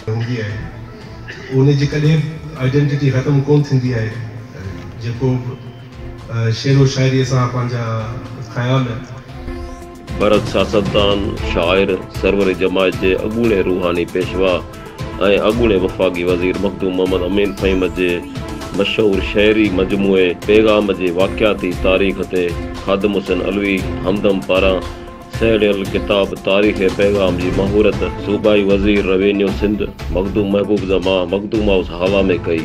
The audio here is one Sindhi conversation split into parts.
هوندي آهي ان جي ڪڏهن به آئيڊينٽٽي ختم ڪونه ٿيندي آهي جيڪو به شعر و شاعريء سان پنهنجا خيال. برک سياستدان، شاعر، سروري جماعت جي اڳوڻي روحاني پيشوا ۽ اڳوڻي وفاقي وزير مخدوم محمد امين فهيم جي مشهور شعري مجموعي پيغام جي واقعاتي تاريخ تي خادم حسين علوي همدم پاران سهيڙيل ڪتاب تاريخ پيغام جي مهورت صوبائي وزير روينيو سنڌ مخدوم محبوب زمان مخدوم هائوس هالا ۾ ڪئي.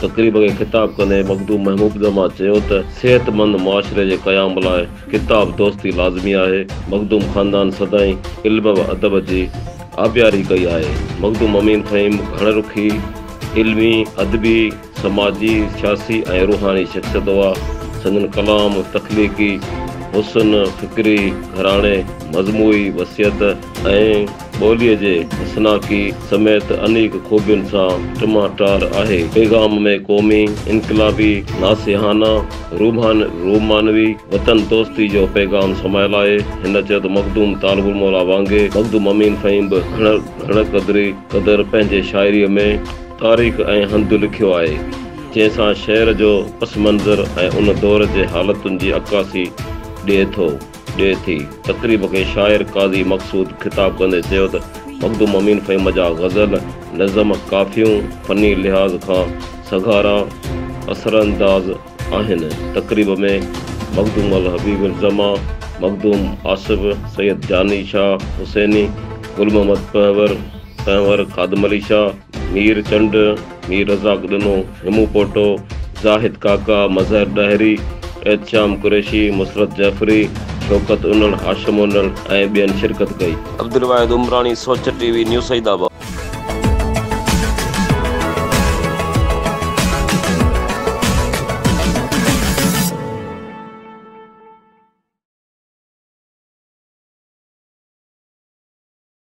تقريب کي خطاب ڪندي مخدوم محبوب زمان چيو ته صحتمند معاشري جي قيام لاء ڪتاب دوستي لازمي آهي، مخدوم خاندان سدائين علم و ادب جي آبياري ڪئي آهي، مخدوم امين فهيم گهڻ رخي علمي، ادبي، سماجي، سياسي ۽ روحاني شخصيت هئا. سندن ڪلام تخليقي حسن، فڪري گهراڻي، مجموعي وسعت ۽ ٻوليء جي حسناڪي سميت انيڪ خوبين سان ٽماٽار آهي. پيغام ۾ قومي، انقلابي، ناصحانه، رومانوي، وطن دوستي جو پيغام سمايل آهي. هن چيو ته مخدوم طالب الموليٰ وانگي مخدوم امين فهيم به گهڻ قدري قدر پنهنجي شاعريء ۾، تاريخ ۽ هنڌ لکيو آهي، جنهن سان شعر جو پس منظر ۽ ان دور جي حالتن جي عڪاسي ڏئي ٿو، ڏئي ٿي. تقريب کي شاعر قاضي مقصود خطاب ڪندي چيو ته مخدوم امين فهيم جا غزل، نظم، ڪافيون فني لحاظ کان سگهارا، اثرانداز آهن. تقريب ۾ مخدوم الحبيب الزمان، مخدوم آصف، سيد جاني شاهه حسيني، گل محمد پهنور، پنهور، خادم علي شاهه، مير چنڊ، مير رزاق ڏنو، همون پوٽو، زاهد ڪاڪا، مظهر ڏاهري، احتشام قريشي، مسرت جعفري، شوڪت انڙ، هاشم انڙ ۽ ٻين شرڪت ڪئي. عبدالواحد عمراڻي، سوچ ٽي وي، نيو سعيد آباد.